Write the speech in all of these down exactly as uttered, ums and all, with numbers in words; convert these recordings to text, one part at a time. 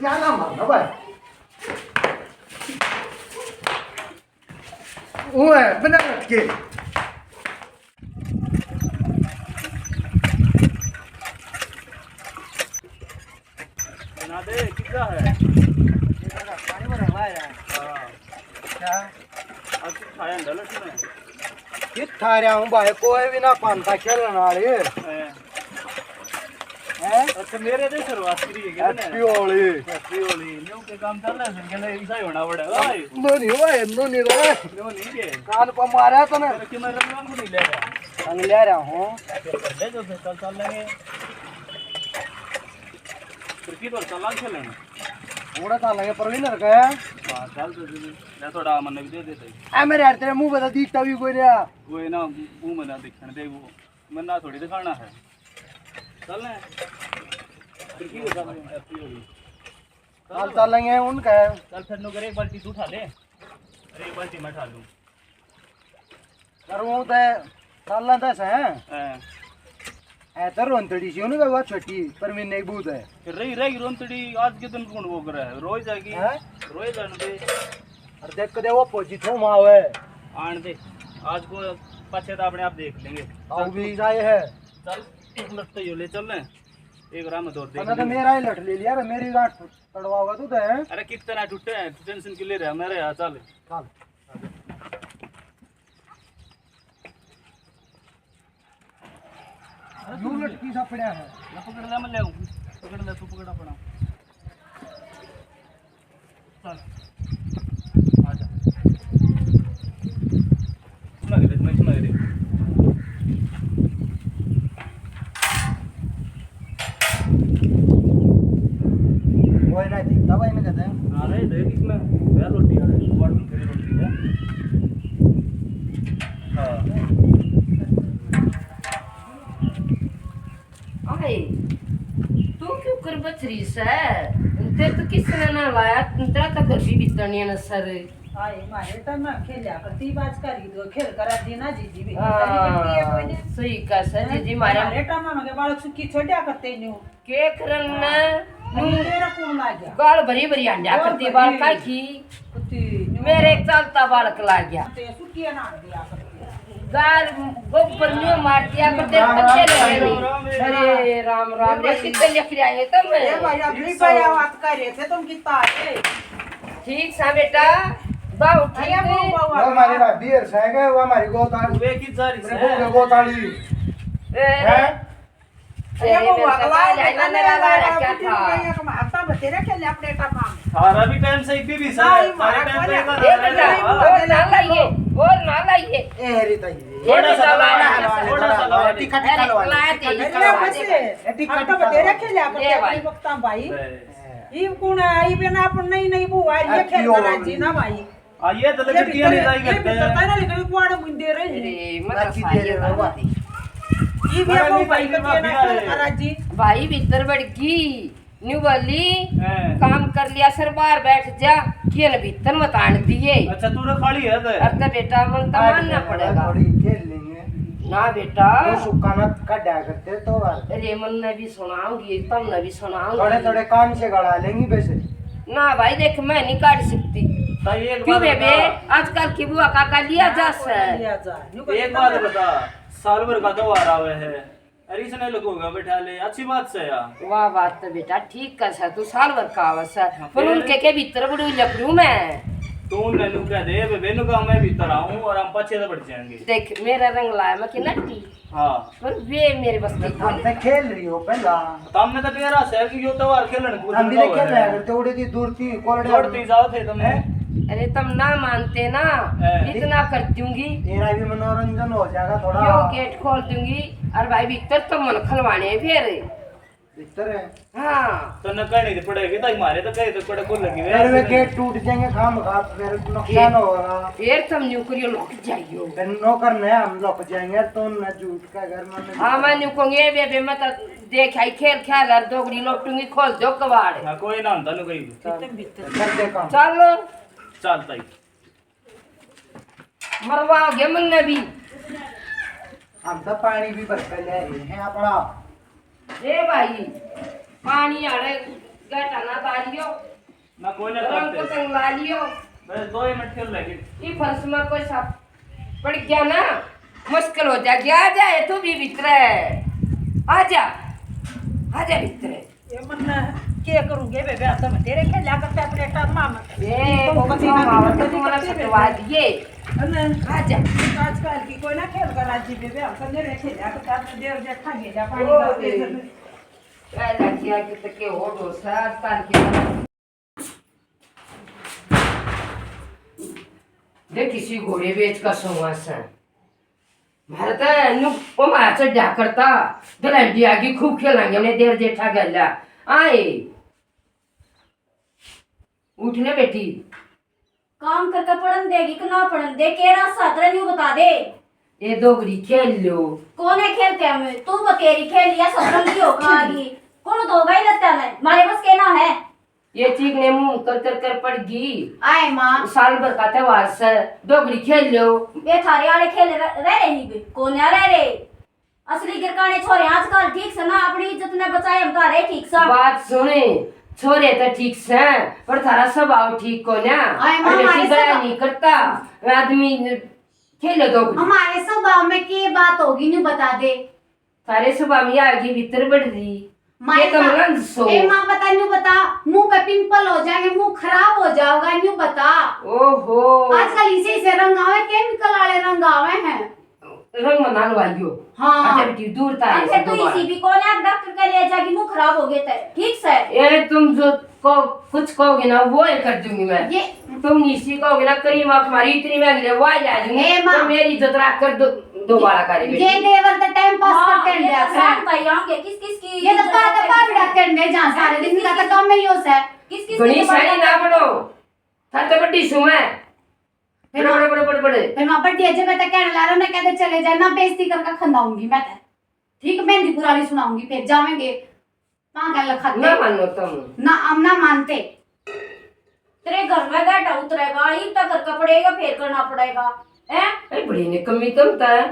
क्या नाम है भाई? वो है, बना रख के। बना दे, कितना है? पानी भरा हुआ है यार। हाँ। क्या? आज कुछ खाया नहीं डाला तूने? कित खा रहा हूँ भाई, कोई भी ना पांता खेलने वाले। हैं। हैं? अच्छा, मेरे तो शुरुआत करी है, कितने? हैप्पी होली। हैप्पी होली। न्यू के काम चल रहा है, सर, कहने ऐसा ही होना पड़ेगा भाई। नो नहीं हुआ है, नो नहीं रहा है। नो नहीं के? कान पर मारा तो ना। तेरे के मैं रंग रंग नहीं ले रहा। रंग ले रहा हूँ। फिर कर ले जो, फिर कल चल लेंगे। फिर की बार चला खेलेंगे? थोड़ा चल लेंगे, पर विनर का है। हाँ, चल तो दे दे। मैं थोड़ा मन भी दे देते। आ मेरे यार, तेरे मुंह पे तो दिखता भी कोई नहीं। कोई ना, मुंह में ना दिखने दे वो। मन्ना थोड़ी दिखाना है। चल ना। फिर की होगा? चल, चल लेंगे, उनका है। चल फिर नु करे, एक बाल्टी तू उठा ले। अरे, एक बाल्टी मैं उठा लूं। करूं ते चल लेते हैं। हाँ। ऐ तो रोंतड़ी सी उनका हुआ छोटी, पर मैंने नहीं बूझ है। फिर रही, रही रोंतड़ी, आज के दिन कौन वो करे है? रोज आएगी। हैं? रोज आने दे। और देख के दे वो पोजी थो मावे। आन दे। आज को पाछे तो अपने आप देख लेंगे। आओ चल भी तू। जाए है। चल, एक लट्टो यो ले चल ले। एक राह में दौड़ देख ना तो लेंगे। मेरा ही लट ले लिया रे, मेरी गांठ तड़वाओगा तू तो है। अरे कितना टूटे हैं, तू टेंशन क्यों ले रहा है? मेरे यहाँ चल। चल। अरे यू तू लटकी सा पड़ा है। मैं पकड़ ले, मैं ले आऊँ। पकड़ ले, तू पकड़ अपना। चल। आजा। सुना के देख, मैं सुना के देख। वो है ना, दिखता भाई ने कहते हैं। हाँ, नहीं, देख इसमें, यार, रोटी आ रही है, बॉटल तेरी रोटी है। हाँ। आए, तू क्यों कर बच रही सै? तेरे तो किसने ना लाया, तेरा तो घर भी बीतनिया ना सर। आए, मारे तो मैं खेल्या करती, बाज कर ही दो, खेल करा दी ना जीजी भी। हाँ, करती है कोई ने। सही कह सै हैं? जीजी, मारे मारे टामा में के बालक सुखी छोड़ा करते न्यू। के करन हाँ। ने? अरे, तेरा कौन ला गया? गाल भरी भरी हांडा गाल करती भरी। बालका की। कुत्ती न्यू। मेरे एक चालता बालक ला गया। ते सुखी ना दिया करती। गाल गोबर न्यू मार दिया करते, राम, राम, पत्ते ले राम, रहे। राम, राम, अरे राम, राम, ये कितने लिख रहा है तुम? ए भाई, अभी भैया बात कर रहे थे, तुम कितना आए? ठीक सा बेटा, बाऊ ठीक अरे है? वो बाऊ वो हमारी भाभी है, सह गए, वो हमारी गोताली। वे की जा रही मेरे है? बहू के गोताली। ए, हैं? अरे अरे वो मेरे अगला को है, लेना मेरा मेरा वाला वाला क्या कुछ था? नहीं है, हम आता बतेरा के लिए अपने का काम। थारा भी टाइम से इतनी भी ना, सर, ये थारे मारा टाइम कौन पे है? एक बार ये आया बेटा, था। और ना लाइए, और ना लाइए। ए, रे ताई रे। ये थोड़ा सा बेटा लगा, लाया थोड़ा सा था। लगा। टिका, टिका अरे, लगा, लाया टिका, थे, टिका ये लगा। बस है। ए, टिका, आपका टिका बतेरा लगा। के लिए आप ले अपने भाई। वक्ता भाई। ले। ये कौन है? ये बिना अपन नहीं, नहीं, वो आ रही है, ए, खेल प्योर। करा जी ना भाई। आ, ये तो ये लकड़ियाँ भीतर, नहीं लाई ये करते भीतर हैं। तारा लेकर कुआड़े मुंह दे रहे हैं। अरे, मत बाकी खाइए दे रहे हो बाबा। बाबा। ये भी बड़ा आपको मीठा भाई मीठा करके ना भाभी आ रहे हैं। करा जी। भाई भीतर बढ़ गई। न्यू बोली, हैं। काम कर लिया सर, बाहर बैठ जा। खेल भीतर मत आन दिए। अच्छा, तू रखवाली है तो? अरे तो बेटा, मन तो आज मानना खेलेंगे, पड़ेगा। थोड़ी खेल लेंगे। ना बेटा। वो सुक्का ना काटा करते तो बाहर। अरे, मन ने भी सुनाऊंगी, तुमने भी सुनाऊंगी। थोड़े थोड़े काम से गला लेंगी वैसे। ना भाई, देख, मैं नहीं काट सकती। भाई, एक क्यों बात बेबे? बता। आजकल की बुआ का, का लिया जा से। लिया जा। न्यू एक बात बता, साल भर का त्योहार आवे है, अरे इसने लगोगा बैठा ले, अच्छी बात से यार। वाह, बात तो बेटा ठीक कर सा, तू साल भर का आवे सा, हाँ, पर फिर? उनके के भीतर बड़ू लकड़ू मैं। तू उन्हें नु कह दे, बे, बेनु का मैं भीतर आऊं और हम पाछे से बढ़ जाएंगे। देख, मेरा रंग लाया मैं कि नट्टी। हाँ। पर वे मेरे बस की हम कोनी। तो खेल रही हो पहला। तब मैं तो तेरा सर की यो त्योहार खेलन कूद हम भी रहा खेल है। रहे हैं, तो उड़े थी दूर थी, कोलड़े दौड़ती जाओ थे तुम। हैं? अरे, तुम ना मानते ना, हैं? इतना कर दूंगी। तेरा भी मनोरंजन हो जाएगा थोड़ा। यो गेट खोल दूंगी, और भाई भीतर तो मन खलवाने फिर। भीतर है? हाँ। तन्ने कहने की पड़ेगी, ताकि मारे तो कहे तो पड़े को लगी हुई यार, है। वे गेट टूट जाएंगे, काम का फिर नुकसान फिर, होगा। फिर तुम न्यू करियो, लुक जाइयो। फिर नौकर ने हम लुक जाएंगे, तो उनने झूठ का घर में हाँ, मैं न्यू कहूंगी, "ए बेबे, मैं तो देख आई खेल खेल, और दोगड़ी लोटूंगी, खोल दो कबाड़।" हाँ, कोई ना, तन्ने कही। भीतर, भीतर। कर दे काम। चलो। चल ताई। मरवाओगे मन्ने भी। हम तो पानी भी भर कर ले रहे हैं अपना। ए भाई, पानी आड़े बैठा ना तारियो। ना कोई ना रंग करते। पतंग ला लियो। बस दो ही मिनट खेल लेंगे। ये फंस में कोई सांप पड़ गया ना, मुश्किल हो जाएगी। आ जा, तू भी भीतर है। आ जा, आ जा भीतर है। ये मन्ना के करूँगे बेबे, अब तो मैं तेरे खेल जा करते अपने काम में। ए, इनको वो बस काम इनको आवत तो बस तुम्हारा इनको सटवा दिए। है ना? आ जा। आजकल की कोई ना खेल का राजी बेबे, हम तो मेरे खेल जा करते अपने देर देखा के जा पानी ओ, का ए। ए, लड़कियां की तो के हो डोसा, आजकल की। देख किसी घोड़े बेच का सवा से। भारत है, नु, ओ मारा चड्डा करता, गलंडी आगी खूब खेलांगे, उन्हें देर जेठा गैला। आए। उठ ले बेटी। काम करके पढ़न देगी कि ना पढ़न दे, के रास्ता तेरे न्यू बता दे। ए डोगरी खेल लो। कौन है खेलते हम? तू बतेरी खेल लिया, सतरंगी होगा आगी। कौन दोगा ही लगता है? मारे बस के ना है। ये चीख ने मुंह कर कर कर पड़ गई। आए माँ। साल भर का त्योहार से डोगरी खेल लो। ये थारे आले खेल रह, रह रही बे। कौन आ रह रे? असली गिरकाने छोरे आजकल ठीक से ना, अपनी इज्जत ने बचाए हम थारे ठीक सा। बात सुने, छोरे तो ठीक से, पर थारा स्वभाव ठीक को ना। आए माँ, अरे हमारे ठीक दया स्वभाव नहीं करता। आदमी खेले डोगरी। हमारे स्वभाव में के बात होगी, न्यू बता दे। थारे स्वभाव में आगी भीतर बढ़ रही। माँ, ये तो ए माँ, मलंग सो। ए माँ, बता, न्यू बता, मुंह पे पिंपल हो जाएंगे, मुंह खराब हो जाओगा, न्यू बता। ओहो। आजकल इसे इसे रंग आवे, केमिकल वाले रंग आवे हैं। रंग मना लो आइयो। हाँ। अच्छा बेटी, दूर ता है अच्छा, सब तू दोबारा। इसी भी कौन है, डॉक्टर के ले जाके मुंह खराब हो गए थे, ठीक से? ये तुम जो को, कुछ कहोगे ना, वो ही कर दूंगी मैं। ये तुम इसी कहोगे ना, करीम आप हमारी इतनी महंगी ले, वाह ले आ दूंगी। ए माँ। तो मेरी इज्जत रख कर दो, दोबारा करेगी। ये देवर का टाइम पास हाँ, करते हैं ये तो यार। शाम भाई आएंगे, किस किस की ये तो इज्जत बात करते हैं? बाबड़ा करने जा सारे दिन का तो काम ही हो सै। किस किस घणी की सारी ना बनो, थारे तो बड्डी सूं है। फिर बड़े, बड़े, बड़े, बड़े। फिर वहाँ बड्डी अजय मैं तो कहने ला रहा, मैं कहते चले जाए ना, बेइज्जती करके खंदाऊंगी मैं तो। ठीक मेहंदी पुरानी सुनाऊंगी, फिर जावेंगे। पागल खाते। ना मानो तुम। ना, हम ना मानते। तेरे घर में घाटा उतरेगा, इब तक करके पड़ेगा, फिर करना पड़ेगा। हैं? ए, बड़ी निकम्मी तुम तो है।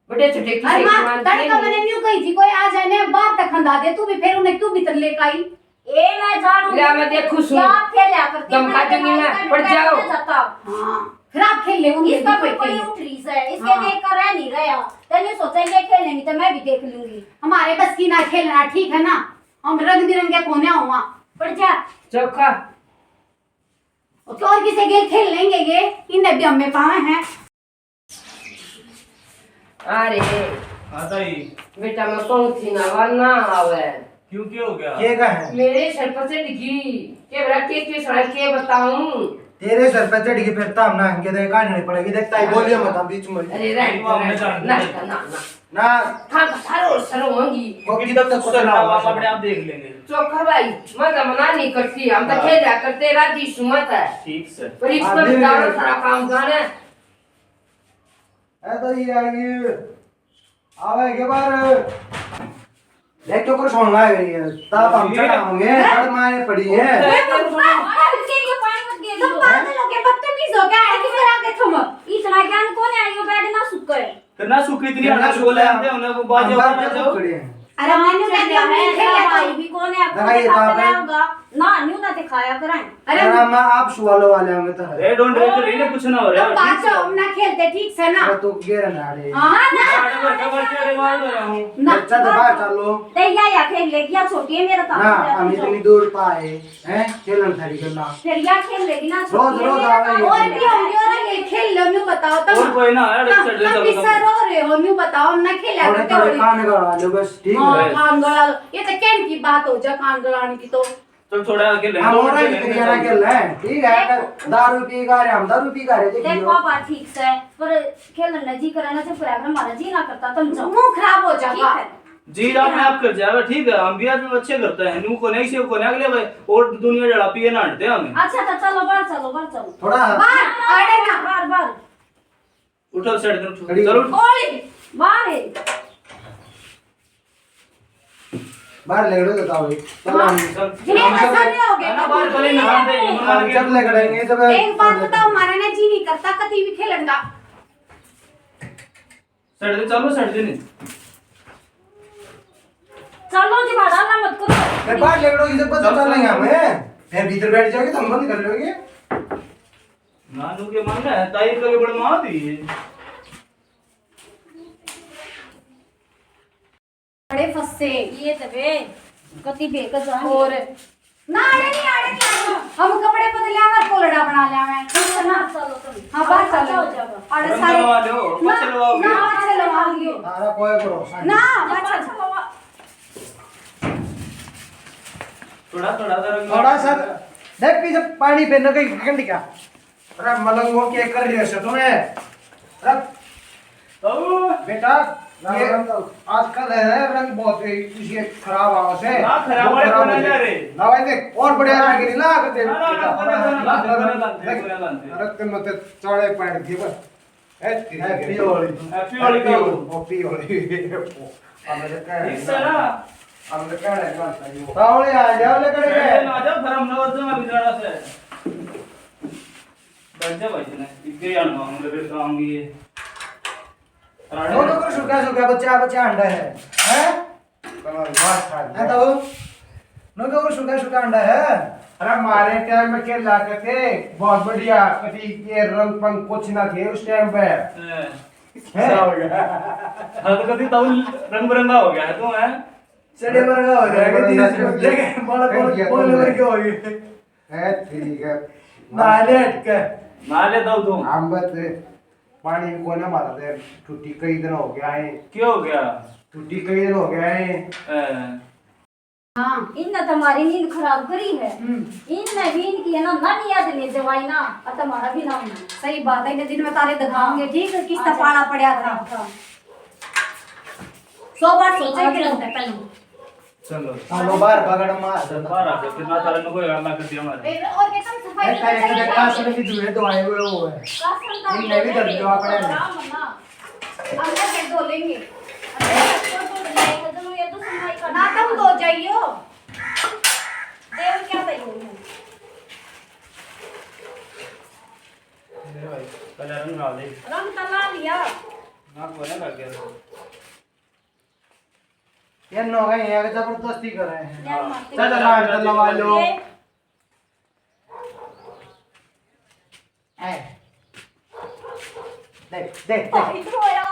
बड़े छोटे की अरे से माँ, मानते तड़का नहीं। मैंने न्यू कही थी, कोई आ जाए ना, बाहर तक खंदा दे, तू भी फिर उन्हें क्यों भीतर लेकर आई? ए, मैं जानू ले, मैं देखूं सूं। क्या खेल लिया करती धमका है, दूंगी मैं, मैं पड़ जाओ। जाता। हाँ, फिर आप खेल ले, उन्हें इसका भी कोई कोई खेल। उठ रही है, इसके हाँ। देख कर रह नहीं रहा। तने सोचा ये खेल लेंगी तो मैं भी देख लूंगी। हमारे बस की ना खेलना, ठीक है ना? हम रंग बिरंगे कोने हुआ। पड़ जा। चौका। और किसे गेल खेल लेंगे ये? इन्हें भी हमें पाए हैं। अरे। हाँ ताई। बेटा, मैं कौन थी ना, वा ना आवे। क्यों, क्या हो गया? के का है? मेरे सर पर चढ़ गई। के बड़ा के, के सड़ा के बताऊं? तेरे सर पर चढ़ गई, फिर तो हम ना के दे काटनी पड़ेगी। देख ताई, बोलिए मत हम बीच में। अरे, रह, नहीं, वो हमने रह, जान ना, दिया। ना, ना, ना। ना। थारा और सर होंगी। वो क्योंकि किधर तक तो सर सुना ना, हुआ हम अपने आप देख लेंगे। चोखा भाई, मैं तो मना नहीं करती, हम तो हाँ। खेल जा करते, राजी सुमत है। ठीक से। पर इस हाँ, पर दिल डालो, सारा काम जाने। ए तो ये आएगी। आवे के बार। देख तो कुछ होना है ये। ताप हम ये चढ़ाओगे, बड़ मारे पड़ी है। ए, तुम पा-, पा-, के लिए पानी मत दे तुम दियो। पागल हो गए, बदतमीज हो गए, आगे फिर आगे तुम। इतना ज्ञान कौन है, यो बेड ना सूखा है। फिर ना सूखे इतनी फिर ना आना सूखा। बोले हम। आते हैं, उन्हें वो बाजे हम बाहर वाला तो जाओ। खड़े हैं। अरे, हाँ, मैंने चल क्या रहा है, खेल ना लेता भाई हूँ। भी कौन है, अपने दिखाइए साथ ताप में है। आऊंगा। ना, न्यू ना दिखाया करें। अरे, अरे, मैं आप सुवालो वाले होंगे तो। ए, don't worry, कुछ ना हो रहा, तुम बात ठीक है। हम ना खेलते, ठीक से ना? अरे, तू गिर ना रे। हाँ, ना। अरे, बच्चा, बच्चा, अरे, मार दो ना। ना। बच्चा तो बाहर चलो। ते या, या खेल ले, या छोटी है, मेरा काम ना, है, हम जाओ। इतनी दूर पाए। हैं? खेलन थारी गल्ला। फिर या खेल लेगी ना, रोज, रोज आवे ये। और भी होंगे, और ये खेल लो, न्यू बताओ तुम। और कोई ना, अरे, तुम, चल, तुम चल, भी चल। सर हो रहे हो, न्यू बताओ, हम ना खेला थोड़े, करते थोड़े हो। कान गड़ा लो, बस, ठीक हाँ, है। कान गड़ा लो। ये तो कहने की बात हो जा, कान गड़ाने की तो। चल, थोड़ा आगे ले, हम थोड़ा और आगे आगे ले, खेल चल। रहे हैं, ठीक है, दारू पी गा रहे, हम दारू पी गा रहे, देखियो। देखो, बात ठीक से, पर खेलन जी करे ना, जब हमारा जी ना करता, तुम जाओ। मुंह खराब हो जाएगा। ठीक है। जी, ठीक है। अपने आप कर जाएगा, ठीक है, हम भी आज अच्छे करते हैं, न्यू को नहीं, से को नहीं, अगले भाई, और दुनिया जड़ा पिए ना हटते हमें। अच्छा, तो चलो, बाहर चलो, बाहर चलो। थोड़ा बाहर, अरे ना। बाहर, बाहर। उठो, सेट करो, खड़ी। चलो, उठ। ओए, बाहर है। बाहर ले लो, बताओ भाई। चलो, हाँ। हम चल। ये हम ऐसा सब नहीं हो गया, है ना, बाहर चले ना, हम तो हम जब ले करेंगे, जब एक बात बताओ, हमारा ना जी नहीं करता कभी भी खेलन का। सट दे, चलो, सट दे नहीं। चलो जी, भाड़ा ना मत करो। मैं बाहर ले लो, इधर बंद कर लेंगे हम, हैं? फिर भीतर बैठ जाओगे तो हम बंद कर लेंगे। नानू के मन है, ताई तो बड़ मार दी। बड़े फंसे। ये तबे कति बेक जान। और ना, आड़े नहीं, आड़े नहीं, हम कपड़े बदल आवे, कोलड़ा बना ले आवे, ठीक है ना? चलो तुम। हाँ, बाहर अच्छा चलो। हो जाएगा। आड़े गरम सारे करवा लो, ना, पाछे लवाओगे। ना, पाछे लवा लियो। तारा कोई भरोसा नहीं। ना, पाछे लवा। थोड़ा, थोड़ा सा रंग थोड़ा सा। देख पीछे पानी पे न कहीं खंड क्या। अरे मलंगो, के कर रहे हो तुम्हें? अरे बाबू। बेटा, राम ये राम, राम। आजकल है ना, रंग बहुत इसी खराब आवा से। ना, खराब बहुत वाले खराब कौन हो है गया। रे? ना भाई, देख, और बढ़िया रंग नहीं ला के दे ना, ना, बेटा। ना, ना, ना, ना, ना, ना, देख, ना, ना, ना, अरे तुम तो चौड़े पैंट दिए बस। Happy Holi। Happy Holi। Happy Holi। Happy Holi। हम तो कह रहे हैं इससे ना। हम तो कह रहे हैं ना, सही हो। तावले आ जाओ, लकड़े पे। ना आ जाओ, फिर हम लोग तो अभी जरा से। बैठ जा भाई, तने इतने यार मांग ले, फिर काम भी है। वो तो कुछ सूखा सूखा बच्चा, बच्चा अंडा है, हैं? कमर बात खा है तो। नो तो सूखा सूखा अंडा है। अरे हमारे टाइम में खेला करते, बहुत बढ़िया, कभी ये रंग पंग कुछ ना थे उस टाइम पे। हैं। हैं? क्या हो गया? हाँ, तो कभी ताऊ रंग बिरंगा हो गया है तू, हैं? चढ़े वर्गा हो जाएगा धीरे से। लेकिन बड़ा बोल, बोल वर्गे हो गए। है, ठीक है। नाले हटके। नाले दो तुम। हम बस पानी भी कोने मारा थे, छुट्टी कई दिन हो गया है। क्या हो गया? छुट्टी कई दिन हो गया है। ए। हाँ, इनने तो हमारी नींद खराब करी है। हम्म। इनने भी इनकी है ना, नानी याद ले जवाई ना, और तुम्हारा भी नाम नहीं। सही बात है, इन्हें दिन में तारे दिखाएंगे, हाँ। ठीक है, किसका पाला पड़ा था। हाँ। सौ बार सोचा कि लगता है पहले। चलो। चलो, बाहर पकड़ मार। चल, बाहर आ जाओ, कितना सारे लोग को हल्ला कर दिया हमारे। ए, और के तुम सफाई ए, नहीं करते, कासर की धुएं तो आए हुए हो है। कासर का इनने भी कर दियो आपने। आराम ना। अंदर कर दो लेंगे। अरे, तो तो ले, तो ये तो सफाई कर ना, तुम दो जाइयो। देव क्या भाई हो? मेरे भाई, पहले रंग डाल दे। रंग तो ला लिया। ना, कोने लग गया। ये नौ है, ये जबरदस्ती कर रहे हैं। ले मार। चल, रंग तो लगा लो। ये ए। देख, देख, देख। इधर आया।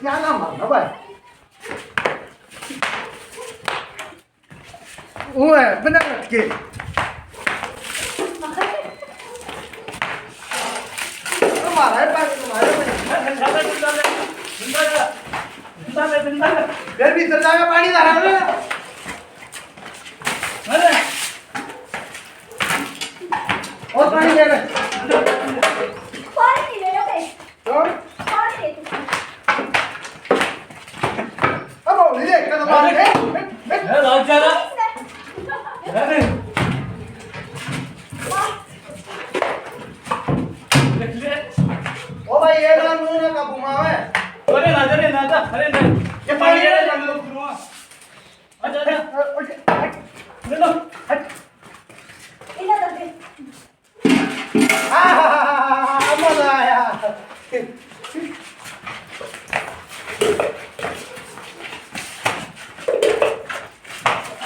क्या नाम है भाई? वो है, बिना लटके। तुम्हारा है, पागल, तुम्हारा है। जिंदा ले, जिंदा ले, जिंदा ले। फिर भीतर जाके पानी डाला ना। अरे। और पानी दे रहे। पानी नहीं ले रहे। तो? अब हो गई, एक कदम आगे। ए, भाग जा रहा। अरे। ओ भाई, ये ना, नू ना काबू में आवे। अरे ना, अरे ना, अरे ना। ये पानी है, ना, ना, ना। अच्छा, अच्छा। हट, हट। ले लो। हट। इधर कर दे। आहा, मजा आया।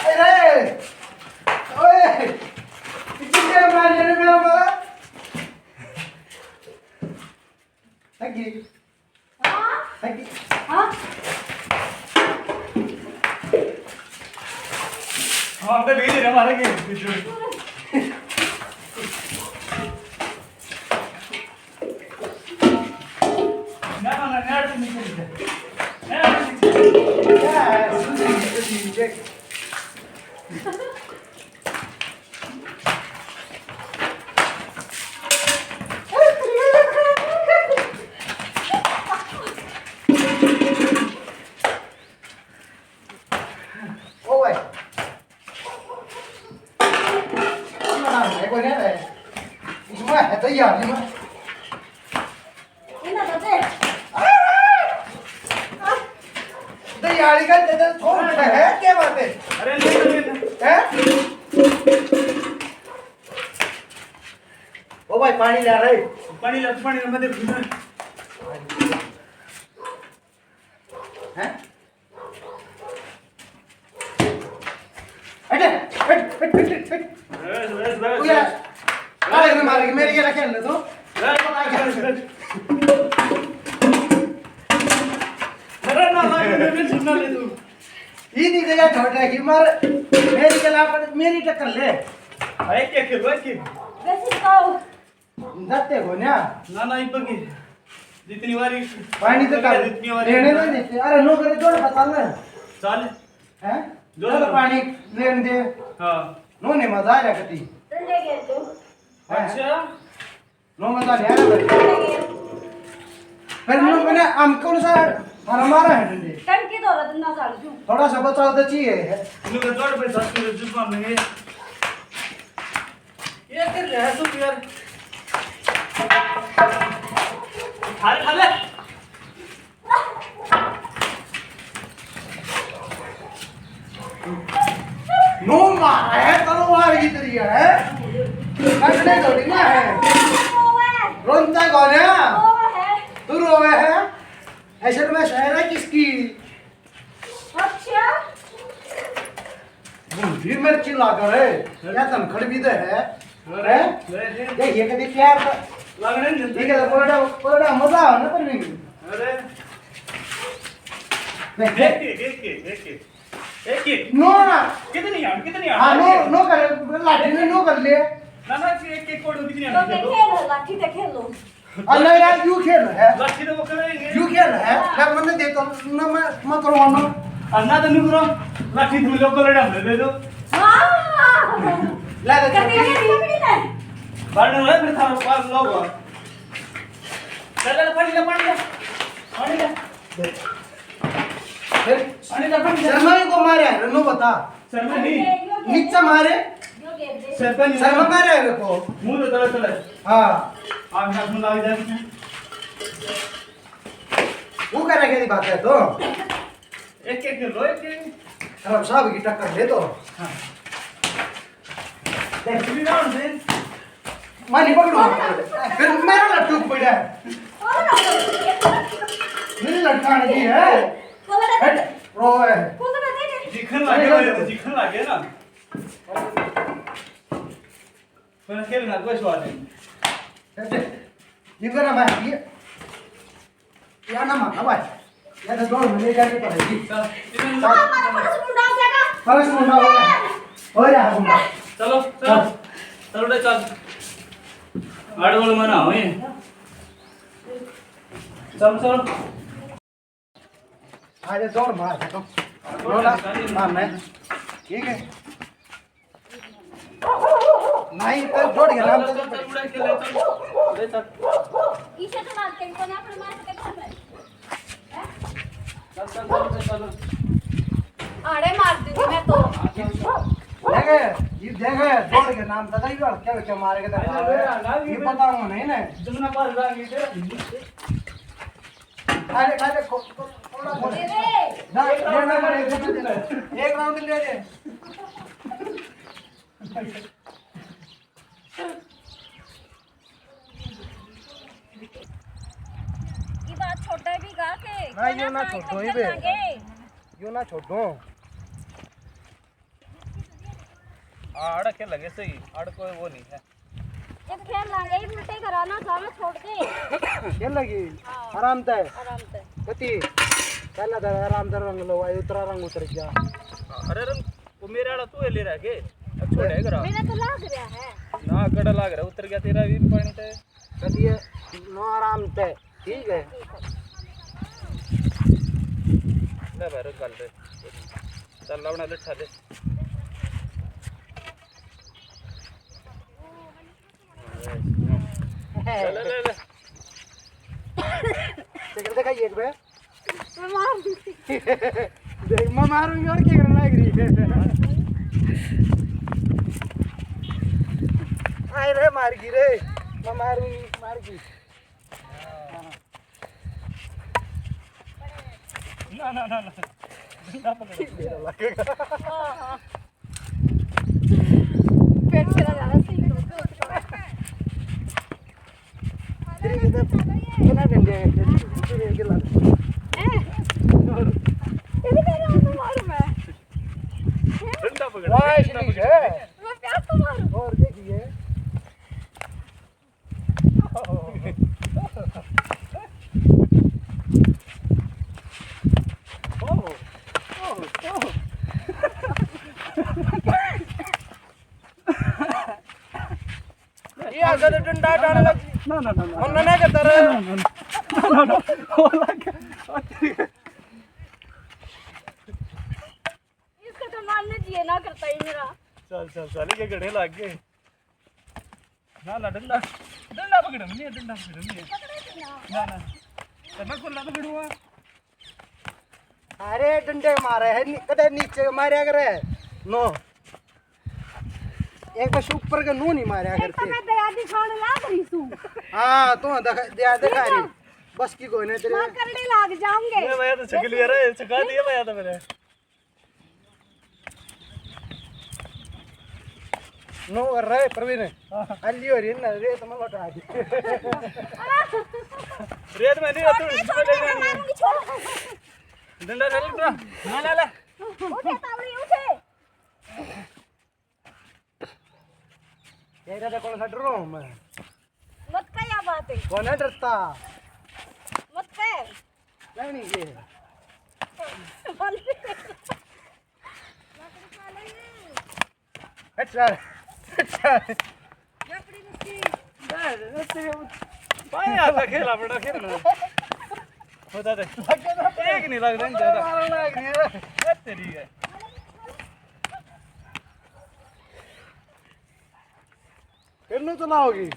अरे, ओए, कितने मार लेने में हमारा? Thank you। हाँ? Thank you। हाँ? हाँ, हम तो भेज रहे हैं, हमारे के। ना, ना, ना, ना, नीचे, नीचे। ना, ना, नीचे। ओ भाई। ना, ना, ना, कोई नहीं है। इसमें है तो यार, इसमें। ये ना दे। दे यार, इधर दे दे, थोड़ा है, क्या बात है? अरे, ले, ले, ले। हैं? ओ भाई, पानी ला रहे। पानी ला, पानी ला, मैं देखूँ ना। मारेगी, मेरी गेला खेल ले तू। अरे ना, ना, ना, ना, ना, ना, ना, ना। ये नहीं देगा छोटा की मार, मेरी गेला पर मेरी टक्कर ले। भाई, क्या खेल, भाई, खेल। वैसे तो जाते हो ना। ना, ना, इब की जितनी बारी पानी तो जितनी बारी लेने ना देते। अरे, नो करे, जोर बता ना। चल। हैं? जोर चल, बता। पानी लेने दे। हाँ। नो ने मजा आया कती। हैं? अच्छा। नो मजा नहीं आया। फिर नो मैंने हम कौन सा हमारा है डंडे? टंकी तो रत्ना साल क्यों? थोड़ा सा बचाव तो चाहिए। नो के जोर पे दस किलो जुबान में। ये कर रहा है तू यार। खा ले, खा ले। नो मारा है, तलवार की तरिया है। कटने थोड़ी ना है। रोंदा कौन है? तू रोवे है। ऐसे तो मैं शहर है किसकी? अच्छा। भूंडी मिर्ची लाकर है, या धनखड़ भी तो है। अरे, हैं? अरे, अरे। देखिए, कभी प्यार का लगने नहीं देते। ठीक है, कोयडा, कोयडा मजा आओ ना, पर नहीं। अरे। नहीं, देख के, देख के, देख के। एक, एक। नो ना। कितनी यार, कितनी यार? हाँ, नो, नो कर, लाठी ने नो कर ले। ना, ना, एक, एक कोड कितनी तो यार? मैं खेल, लाठी से खेल लो। अरे यार, यू खेल है। लाठी तो वो करेंगे। यू खेल है। हाँ। मैं मन्ने दे तो ना, मैं, मैं करवाना। अन्ना तो नहीं करो। लाठी तुम लोग को लड़ा दे दो। हाँ। ला दे। कभी नहीं, कभी नहीं। बाहर ना, फिर थारा पास लोग। ले, ले, पानी ले, पानी ले। पानी ले। फिर पानी ले, पानी ले। शर्मा को मारे है, नो बता। शर्मा नहीं। नीचे मारे। शर्मा नहीं। शर्मा मारे है, देखो। मुंह तो दर्द है। हाँ। आग नाक में लाग जाए। वो कहने की बात है तो। एक एक लो, एक एक। अरे साहब की टक्कर ले तो। हाँ। देख। श्री राम जी। मैं नहीं पकड़ूंगा। फिर मेरा लट्टू पड़ा है। मेरी लटकाने की है। हट, रो है। चिखन लागे, चिखन लागे ना। पर खेलना कोई स्वाद नहीं। ये करा भाई, ये, या ना माना भाई, या तो दौड़ में ले जानी पड़ेगी। चल, इधर चल। हमारा फर्श मुंडा हो जाएगा। फर्श मुंडा हो गया। हो रहा है मुंडा। चलो, चल। चल। चल रे, चल। आड़ बोल मना हो ये। चल, चल। आज जोर मार दे तो। जोर मार, मैं। ठीक है। नहीं तो जोड़ के नाम तो चल, चल, उड़ा के ले, चल। ले, चल। इसे तो मार के, इसे ना अपने मार के घर में। चल, चल, चल, चल, चल। अरे मार दूंगी मैं तो। देखे, ये देखे, जोड़ के नाम तो कई बार क्या, क्या मारेगा तो अरे, मारेगा। अरे, ये ये बताऊंगा नहीं ना। तुमने पास लाग गई। खा ले, खा ले, खो-, खो-, थोड़ा खो ले। दे दे। ना, एक round ले ले, एक round ले ले। ये बात छोटा भी गा के ना, यो ना छोड़ो, ये बे। यो ना छोड़ो। हाँ, आड़ा खेल लगे सही, आड़ कोई वो नहीं है। एक खेल लागे, एक मिनट ही कराना, सामने छोड़ दे। खेल लगी? हाँ। आराम तय? आराम तय। कति? पहला तो आराम तय रंग लो, भाई, उतरा रंग उतर गया। हाँ, अरे रंग, वो मेरे आड़ा तू ले रहा के? अब छोड़ है करा। मेरा तो लाग रहा है। ना, कड़ा लाग रहा, उतर गया तेरा भी पानी तय। कति है? नो आराम तय। ठीक है। ले भाई, रुक, गल दे। चल, लावना ले, छा ले। ले, ले, ले, ले। शक्ल दिखाइए एक बार। मैं मार दूंगी। देख, मैं मारूंगी और क्या करने लग रही है? आए रे, मार गई रे। मैं मारूंगी, मार गई। ना, ना, ना, ना। डंडा पकड़। मेरा लगेगा। हाँ, हाँ। पेट चला जा रहा है, सही करो। तेरी जगह कितना डंडे हैं? तेरी, तेरी जगह लग। हैं? और तेरे, तेरे हाथ में मारूं मैं। डंडा पकड़, वाह, डंडा पकड़। मैं प्यार तो मारूं। और देखिए। ये आगे तो डंडा डालने लग। ना, ना, ना, ना। मन्ना ना करता रे। ना, ना, ना, ना, ना। वो लग गया। इसका तो मानने जिए ना करता ही मेरा। चल, चल, चल, ये गड़े लग गए। ना, ना, डंडा, डंडा पकड़ नहीं है, डंडा पकड़ नहीं है। पकड़े थे ना। ना, ना। तो मैं खुला पकड़ूंगा। अरे, डंडे मारे है, नि-, कदे नीचे मारया करे। नो। एक बस ऊपर के नू नहीं मारया एक तो करते। मैं दया दिखाने लाग रही हूँ। हाँ, तू दया, दया दिखा रही। बस की कोई नहीं तेरे। माँ करने लाग जाऊंगे। ये भैया तो छक लिया रे, छका दिया भैया तो मेरे। नो कर रहे प्रवीण। हाँ। अल्ली हो रही है ना, रेत में लौटा दी। रेत में नहीं, तू इसमें ले जानी है। डंडा ले ले, ना, ना, ना। उठे तावड़ी, उठे। तेरा तो कौन सा डरूं मैं? मत कह या बात है। कौन है डरता? मत कह। नहीं, नहीं, ये। अच्छा, अच्छा। भाई, आता खेला बड़ा खेलना। बता दे। एक नहीं लग रहा, ज्यादा। मारा लग रही है। ए, तेरी है। किन्नू चलाओगी?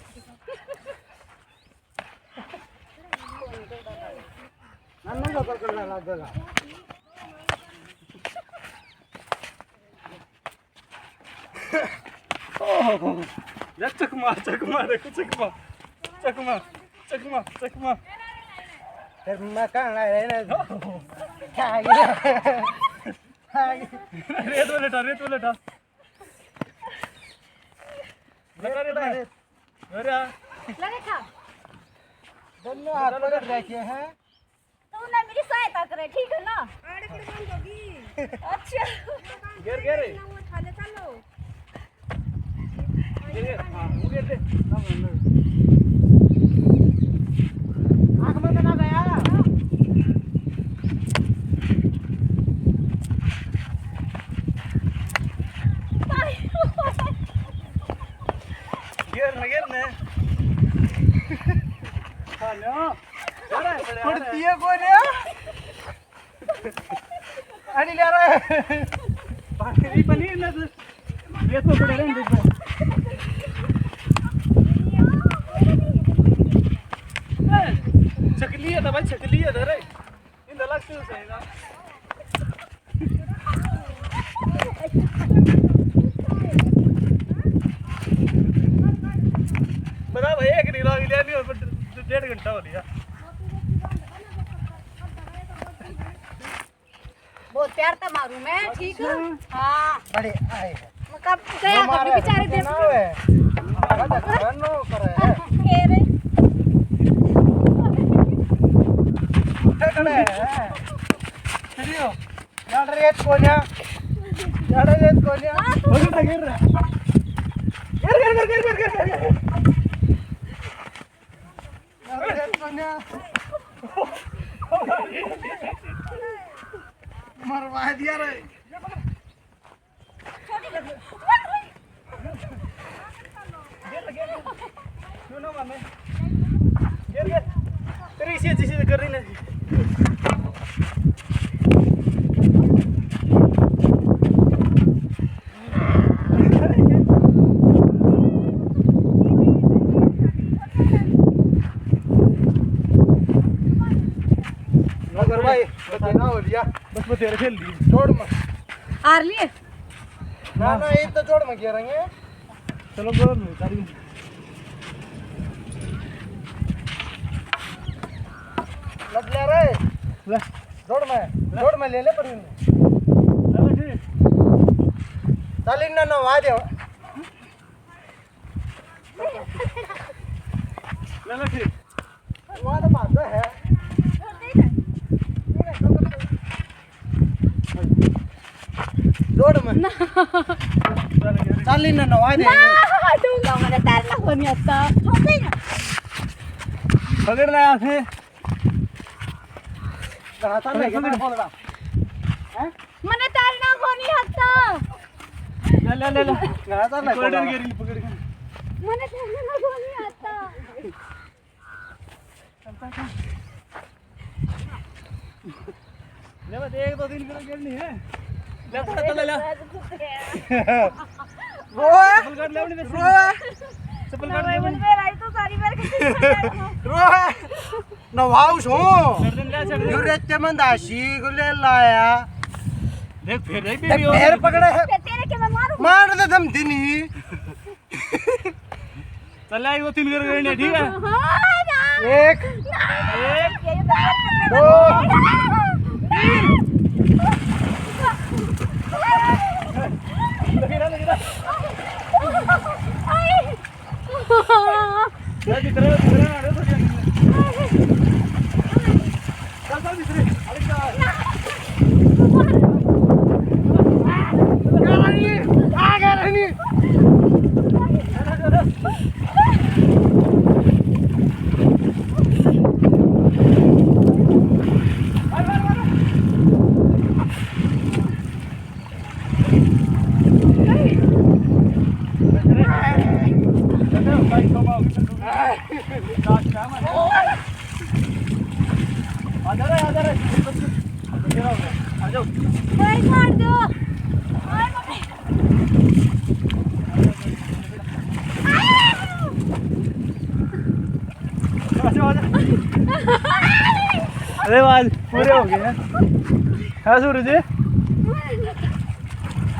नन्नू का पकड़ना लग गया। ओह, ले चकमा, चकमा, देखो चकमा, चकमा, चकमा, चकमा। फिर मैं कहना है ना। रेत में लेटा, रेत में लेटा। लगा रे भाई। अरे। लगे खा। दोनों हाथ पकड़ रखे हैं। तूने मेरी सहायता करे, ठीक है ना? आड़े पड़ बंद होगी। अच्छा। गिर, गिर। ना वो उठा ले, चलो। गिर, गिर। हाँ, वो गिर दे। आँख में तो ना गया। गिर न, गिर न। हेलो। पड़ती है कौन है? अरे ले रहा है। पानी पनीर ना तो ये तो बड़े रहने दे। ए, छकली है तो भाई, छकली है तो रे। इन अलग से सही ना। बता भाई, एक नहीं लाग लिया, नहीं और डेढ़ घंटा हो लिया। बहुत प्यार था मारू मैं, ठीक है? हाँ। बड़े आए हैं। मैं कब गया वो मारे कभी बेचारे देख ना है। बड़ा घरनो करे है। ये रे। उठे खड़े हैं। चलियो। यार रेत कोन्या। यार रेत कोन्या। हाँ, तू वो भी गिर रहा है। गिर, गिर, गिर। अरे सोनिया। मरवा दिया रे। तेरी इसी अच्छी चीज कर रही ना। मगर भाई, बस ना हो लिया। बस बतेरे खेल लिए। छोड़ मत। हार लिए? ना, ना, ये तो छोड़ मत गिरेंगे। चलो, बोलो, नहीं, तारी। लग ले रे। ले। जोड़ में, जोड़ में ले ले, पर चलो, ठीक। चल, इन्ना नवा दे। ले, ले, ठीक। वहाँ तो बात है। जोड़ में। ना। चल, इन्ना नवा दे। ना, डूंगा, मैंने तैरना को नहीं आता। पकड़ ले यहाँ से। कहाँ था, मैं पकड़। बोल रहा। हैं? मने तैरना को नहीं आता। ले, ले, ले, ले। कहाँ था, मैं पकड़ बोल रहा। के रही, पकड़ के। मैंने ठहरना को नहीं आता। ले बस, एक दो दिन के लिए गिरनी है। ले, थोड़ा, थोड़ा, ले। रोए। चप्पल काट ले अपनी, रोए। चप्पल काट ले अपनी। मेरा ही तो सारी मेरे को रोए। नवाऊ सो। छड़ दे, ले, छड़ दे। यूं रेते में दासी को ले लाया। देख, फिर नहीं देख, बीबी पैर पकड़े है। तेरे के मैं मारूं। मार दे दम दिनी। चल आई, वो तीन करके लेने, ठीक है? हाँ, ना। एक। ना। एक। ये तो दो। तीन। लगे रहा, लगे रहा। आई। जा, भीतर आ, भीतर आ, अरे, थोड़ी आगे। चल, चल, भीतर। अरे, क्या? आ गया, रानी। भाई, छोड़ दो। अरे, आज पूरे हो गए हैं। हाँ, सूरज।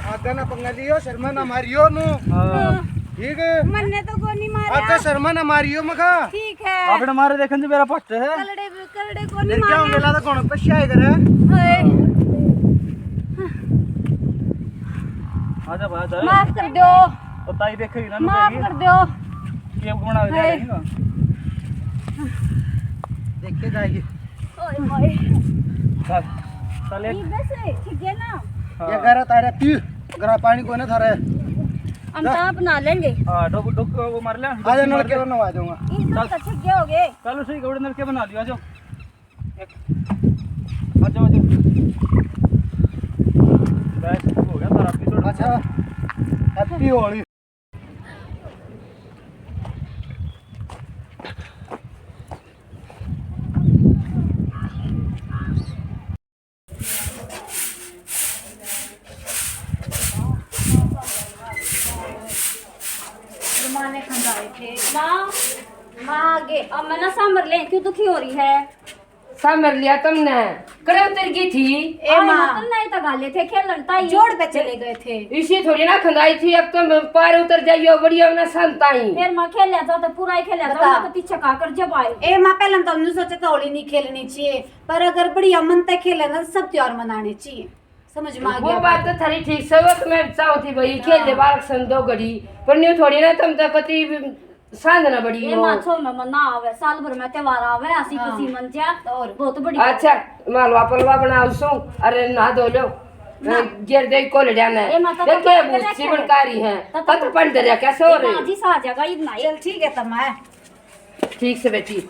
आगा ना पंगा लियो, शर्मा ना मारियो नु। हाँ। ठीक है। मन्ने तो कोनी मारा। अच्छा, शर्मा ना मारियो मखा। ठीक है। आपने मारे देखन से मेरा पट्ट है। करड़े, करड़े कोनी मारा। फिर क्या हो गया, तो कौन पछा इधर है? हाय। आजा भाई, आजा। माफ कर दो। तो ताई देखेगी ना, माफ कर दो। ये बना दे हाय। देखे जाएगी। ओए, ओए। बस, चल एक। ये बस है, ठीक है ना? हाँ। ये गरा तारे पी, गरा पानी कोने थारे। हम जा। तो आप नहा लेंगे। हाँ, डुक, डुक, वो मार ले, आजा, डुबकी मार नलके ले। नवा दूंगा। ये तो चल। अच्छे क्या हो गए? चलो, सही कपड़े नलके बना लियो, आ जाओ। एक, आ जाओ, आ जाओ। बस, हो गया थारा episode। अच्छा, happy होली। माँ ने खंगाए थे। माँ, माँ आगे। अब मैं ना सांभर ले, क्यों दुखी हो रही है? सांभर लिया तुमने, कड़े उतर गई थी। ए आई माँ। ना, तुमने इतना गाले थे, खेलन ताई। जोड़ पे चले गए थे। इसी थोड़ी ना खंगाई थी, अब तुम पार उतर जाइयो, बढ़िया ना शांत आई। फिर माँ खेल जाता तो पूरा ही खेल जाता, बता। मैं तो पीछे का कर जब आए। ए माँ, पहले तो हमने सोचा था होली नहीं खेलनी चाहिए, पर अगर बढ़िया मन तक खेले ना, तो सब त्योहार मनाने चाहिए। समझ में आ वो गया बात बात? तो थारी ठीक से, वो तो मैं चाहूँ थी भाई, खेल ले हाँ। बालक सन दो घड़ी, पर न्यू थोड़ी ना, तुम तो कति भी सांझ ना बड़ी ये हो। माँ, छो में मना आवे, साल भर में त्योहार आवे, हंसी हाँ। खुशी मन जा, तो और बहुत बढ़िया। अच्छा, मालवा पलवा बनाओ सो, अरे नहा धो लो। ना। गिर दे कोलड़िया ने। ये माता देखे तो भूत सी रखे। बनकारी है। तो पत पंड रहा कैसे हो ये रही? माँ जी सा आ जाएगा, ये बनाए। चल ठीक है, तब मैं ठीक से बेटी।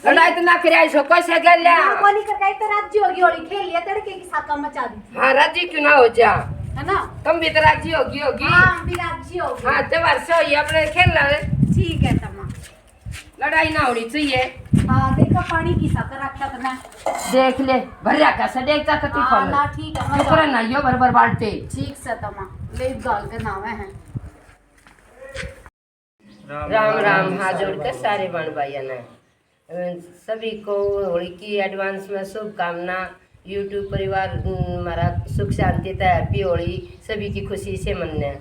लड़ाई तो ना करे, ऐसो कैसे गल लिया? ना, कोनी करके तो राजी होगी, होली खेल लिया, तड़के की साका मचा दी। हाँ, राजी क्यों ना हो जा? है ना? तुम भी तो राजी होगी, होगी। हाँ, हम भी राजी होगी। हाँ, त्योहार से होइए, अपने खेल रहे। ठीक है, तमा। लड़ाई ना होनी चाहिए। हाँ, देखा पानी की साका रखा था मैं। देख ले, भर रखा से, देख जा कति हाँ, फल। ना, ठीक है, मजा शुक्र ना यो भर भर बाल्टे। ठीक से, तमा। ले गाल के नावे हैं। राम राम, राम, राम, हाथ जोड़ के सारे बहन भाइयों ने। अ, सभी को होली की advance में शुभकामना। YouTube परिवार, अम, हमारा सुख शांति तै happy होली सभी की खुशी से मन्ने।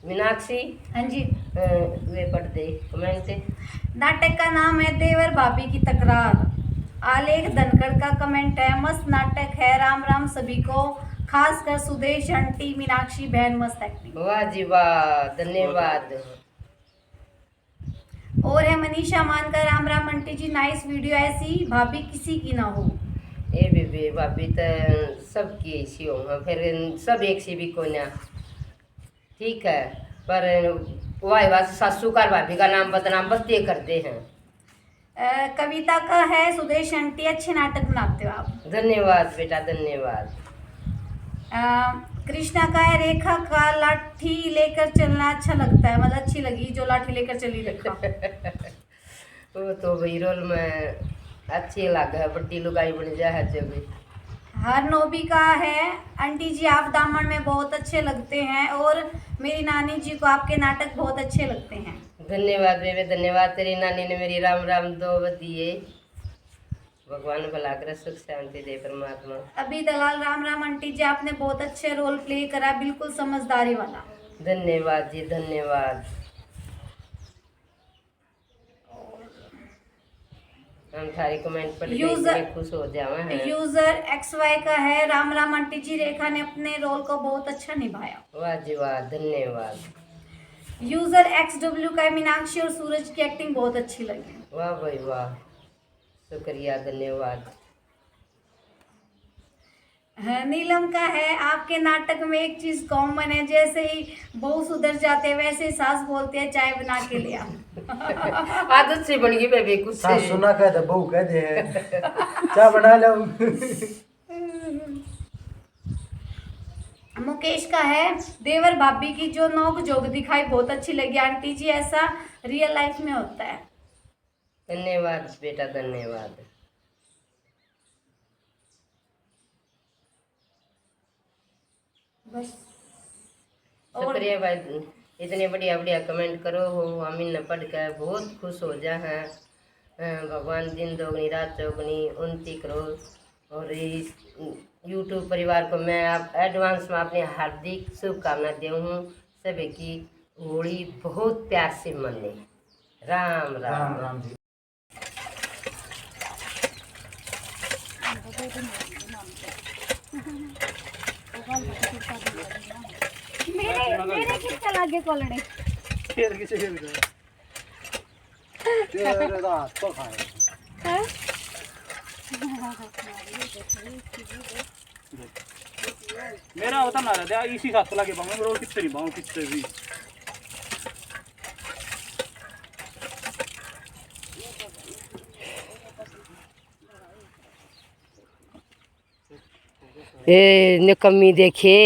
मीनाक्षी? हाँ जी। अ, वे पढ़ दे comment। नाटक का नाम है देवर भाभी की तकरार। आलेख धनखड़ का comment है, मस्त नाटक है, राम राम सभी को, खासकर सुदेश आंटी, मीनाक्षी बहन, मस्त acting। वाह जी वाह, धन्यवाद। और है मनीषा मानकर, राम राम आंटी जी, nice video, ऐसी भाभी किसी की ना हो। ए बेबे, भाभी तो सबकी ऐसी हो, फिर सब एक सी भी कोन्या। ठीक है, पर वाह वाह, सासू का भाभी का नाम बदनाम बत्ते करते हैं। अ, कविता का है, सुदेश आंटी, अच्छे नाटक बनाते हो आप। धन्यवाद बेटा, धन्यवाद। अ, कृष्णा का है, रेखा का लाठी लेकर चलना अच्छा लगता है, मतलब अच्छी लगी जो लाठी लेकर चली रेखा। वो तो भाई रोल में अच्छी लग है, बड्डी लुगाई बन जा है जो भी। हर नोबी का है, आंटी जी आप दामन में बहुत अच्छे लगते हैं और मेरी नानी जी को आपके नाटक बहुत अच्छे लगते हैं। धन्यवाद बेबे, धन्यवाद। तेरी नानी ने मेरी राम राम दो दिए। भगवान भला करे, सुख शांति दे परमात्मा। अभी दलाल राम राम आंटी जी, आपने बहुत अच्छे रोल प्ले करा, बिल्कुल समझदारी वाला। धन्यवाद जी, धन्यवाद। हम थारी कमेंट पढ़ के यूजर इतने खुश हो जावा हैं। यूजर एक्स वाई का है, राम राम आंटी जी, रेखा ने अपने रोल को बहुत अच्छा निभाया। वाह जी वाह, धन्यवाद। यूजर एक्स डब्ल्यू का है, मीनाक्षी और सूरज की एक्टिंग बहुत अच्छी लगी। वाह भाई वाह, शुक्रिया, धन्यवाद। हाँ, नीलम का है, आपके नाटक में एक चीज कॉमन है, जैसे ही बहू सुधर जाते हैं वैसे ही सास बोलती है, चाय बना के ले आ। आदत से बन गई बेबे, कुछ सास सुना कह दे, बहू कह दे, चाय बना लो। मुकेश का है, देवर भाभी की जो नोक झोंक दिखाई बहुत अच्छी लगी आंटी जी, ऐसा रियल लाइफ में होता है। धन्यवाद बेटा, धन्यवाद। बस। और शुक्रिया भाई, इतने बढ़िया बढ़िया कमेंट करो हो, हम इन्हें पढ़ के बहुत खुश हो जा हैं। अ, भगवान दिन दोगुनी रात चौगुनी उन्नति करो। और इस YouTube परिवार को मैं आप एडवांस में अपनी हार्दिक शुभकामना देऊँ हूँ। सभी की होली बहुत प्यार से मने। राम राम। राम राम जी। मेरे, मेरे किसका लागे कोलड़े? फिर किसे फिर गए। तेरे रात तो खाए। हैं? मेरा होता ना रहता, इसी साथ लगे पाऊंगा, मेरे को कितने नहीं पाऊँ, कितने भी। ए, निकम्मी देखे।